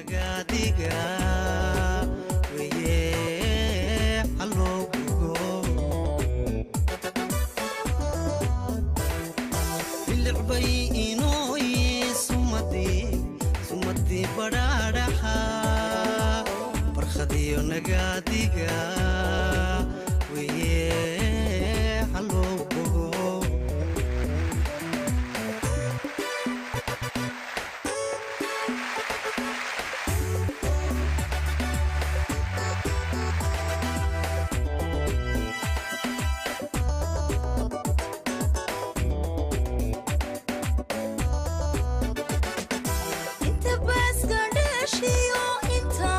Nagaadiga weye haloogugo bilicbay inooyi sumadii sumadii badhaadhaxa barkhadiyo nagaadiga weye haloogugo. Inta baaska dheeshiyo inta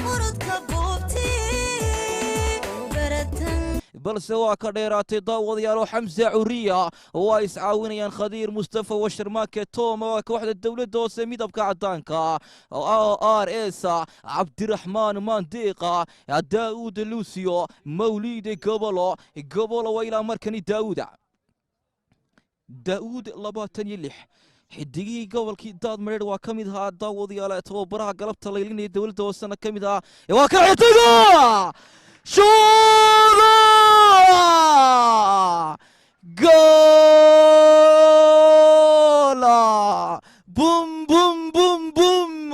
muradka boobtay baratan. Balse waa ka dheeraatay, daawadayaal, oo Xamse Curiya waa iscaawinayaan Khadiir Mustafa Washarmaake Tom waa kooxda dowladda hoose midabka cadaanka R S Cabdiraxmaan Maandiiqa Daa'uud Lucio Mawliide Gobolo Gobolo waa ilaa markani Daa'uuda Daa'uud 26 xidigihii gobolkii Daadmareer waa ka mid ahaa, daawadayaal, tababaraha galabta laylinaya dowladda hoosena ka mid ahaa. Waa ka xidiga shuuda goola bum bum bum bum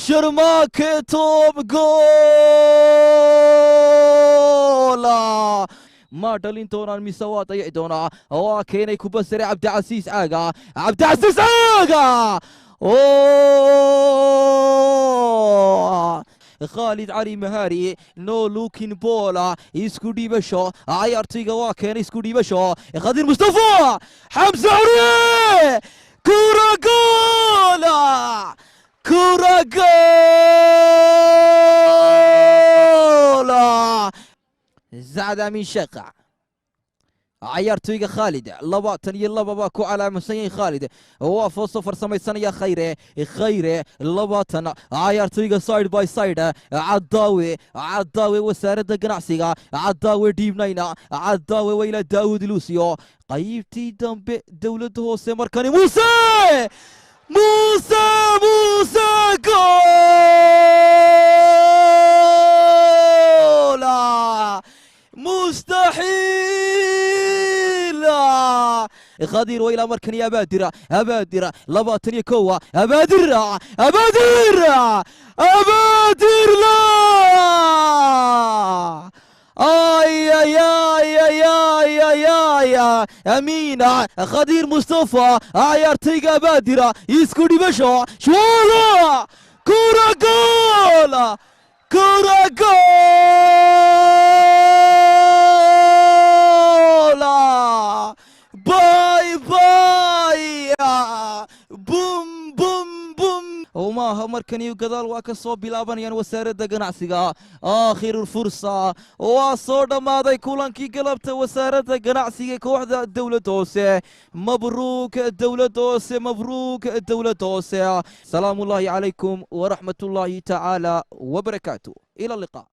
Sharmaake Toob goola ma dhalin doonaan mise waa dayici doonaa? Waa keenay kubad sare Cabdicasiis Caaga, Cabdicasiis Caaga oo Khaalid Cali Mahari no looking bola isku dhiibasho cayaartoyga waa keenay isku dhiibasho Khadiir Mustafa Xamse Curiye kura goola kura goola Zacd Amin Sheekha cayaartoyga Khaalid 22 baa ku calaamadsan yahay. Khaalid waa foosoo farsamaysanaya Khayre, Khayre 20 cayaartoyga side by side Cadaawe, Cadaawe wasaaradda ganacsiga, Cadaawe dhiibnayna Cadaawe wayla Daawud Lucio qaybtii dambe dowladda hoose markani Muuse, Muuse, Muuse goola mustaxiil khadiir waa ilaa markani Abaadira, Abaadira 21 Abaadir, Abaadir, Abaadir la ay ay ay ay ay ay ay Amiina Khadiir Mustafa cayaartayga Abaadira isku dhibasho shuwala kura goola kura goola bye bye bum bum bum maaha markani gadaal waa ka soo bilaabanayaan wasaaradda ganacsiga. Aakhiru fursa waa soo dhammaaday kulankii galabta wasaaradda ganacsiga kooxda dowladda hoose. Mabruuk dowladda hoose, mabruuk dowladda hoose. Salaamu ullaahi calaykum waraxmat ullaahi tacaala wabarakaatu. Ila liqaa.